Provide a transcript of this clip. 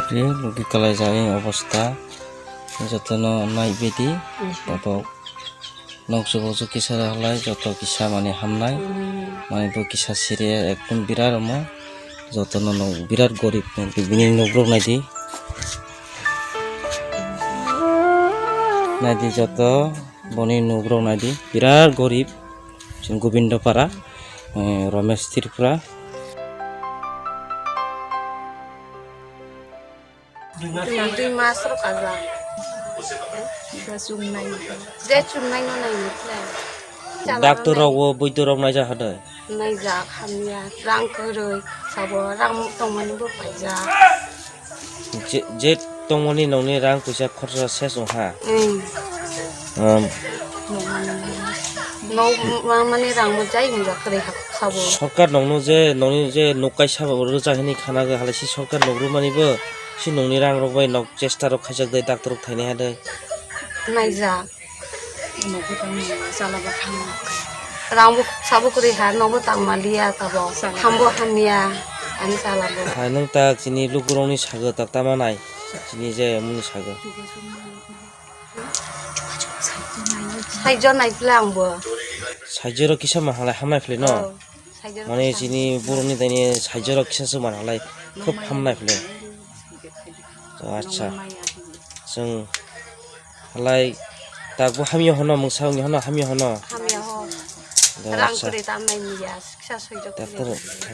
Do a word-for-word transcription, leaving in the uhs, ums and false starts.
Logi kalaijak ayang obostha, jotono naibaidi, tabok nokjwk bokjwk kisa halai joto kisa mani hamnai, mani bo kisa siri ekdom birat omo, jotono nok birat gorib, bini nokrang naidi, naidi joto boni nokrang naidi birat gorib, Gobindo Para, eh, Romesh Tripura. Dui, dui mas rok kajak. Ba chumnai. Je chumnai no nai ni khlai. Doctor rok bo, boido rok naijak hadai. Naijak hamya, rang kwrwi, sabo rang tongmani bo paijak. Je, je tongmani nokni rang puisa khorsa ses wngkha. Hmm. Um, Nok mani rang bo jai hinjak kwrwi ha sabo. Sorkar nokno je, nokni je nok kaisa bo rwjak hinwi khana kha, halai se sorkar nok rwmani bo se nokni rang rok bai nok chesta rok khaijak de, doctor rok thainai ha de. Naijak. Rang bo sabo kwrwi ha, nok bo tangma liya tabok. Hambo hamya ani chala bo. Hai nwng tak chini lukurokni sago tak tama nai. Chini je muni sago. Saijo nai phle ang bo. Saijo rok kisa ma halai hamnai phle no. Oh, saijo rok Mane kisa. Chini borokni daini saijo rok kisa se ma halai khub hamnai phle. To acha. Chwng halai tak bo hamya hono mungsa wngya hono hamya hono. Hamya ho. Do Rang acha. Kwrwi tam nai ni ya. Kisa saijo Doctor kwrwi.